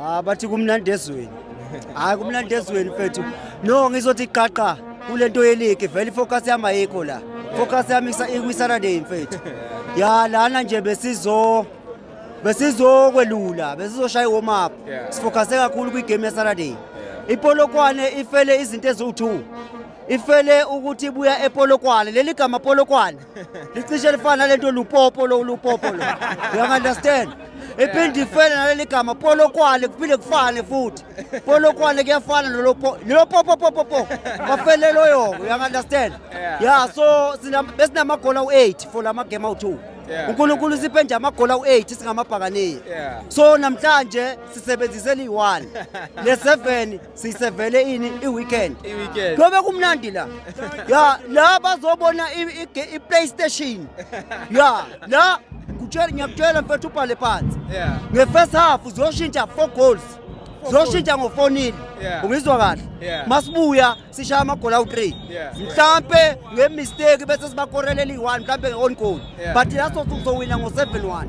Ah, bathi kumnandi ezweni. Hayi, kumnandi ezweni, mfethu. No, ngizothi qaqa kulento ye-league, vele ifocus yami ayikho la. Focus yami ikwi-Saturday, mfethu. Ya, lana nje besizokwelula, besizoshaya i-warm up. Sifocuse kakhulu kwigame ya-Saturday. IPolokwane ifele izinto eziwu-2. Ifele ukuthi ibuya ePolokwane. Leli gama Polokwane licishe lifana nalento Lupopo lo, Lupopo lo. You understand? Iphinde ifele naleli gama Polokwane, kuphinde kufane futhi. Polokwane kuyafana nolopo lelo popo popo po. Bafele loyo, you understand? Yeah, so sina besinamagoli awu8 for lama game awu2. UNkulunkulu siphe nje amagoli awu8 singamabhakaniya. So namhlanje sisebenzise li1. Le 7 siyisevele ini i-weekend. I-weekend. Kuyobe kumnandi la. Ya, la bazobona i-PlayStation. Ya, la kutshela, ngiyakutshela mfethu, ubhale phansi. Nge-first half uzoshintsha 4 goals. Zoshintsha ngo-4 nil. Ungizwa kahle? Yeah. Masibuya sishaya amagoli awu-3. Mhlampe nge-mistake bese sibakorelela iyi-1, mhlampe nge-own goal. But laso uzowina ngo-7-1.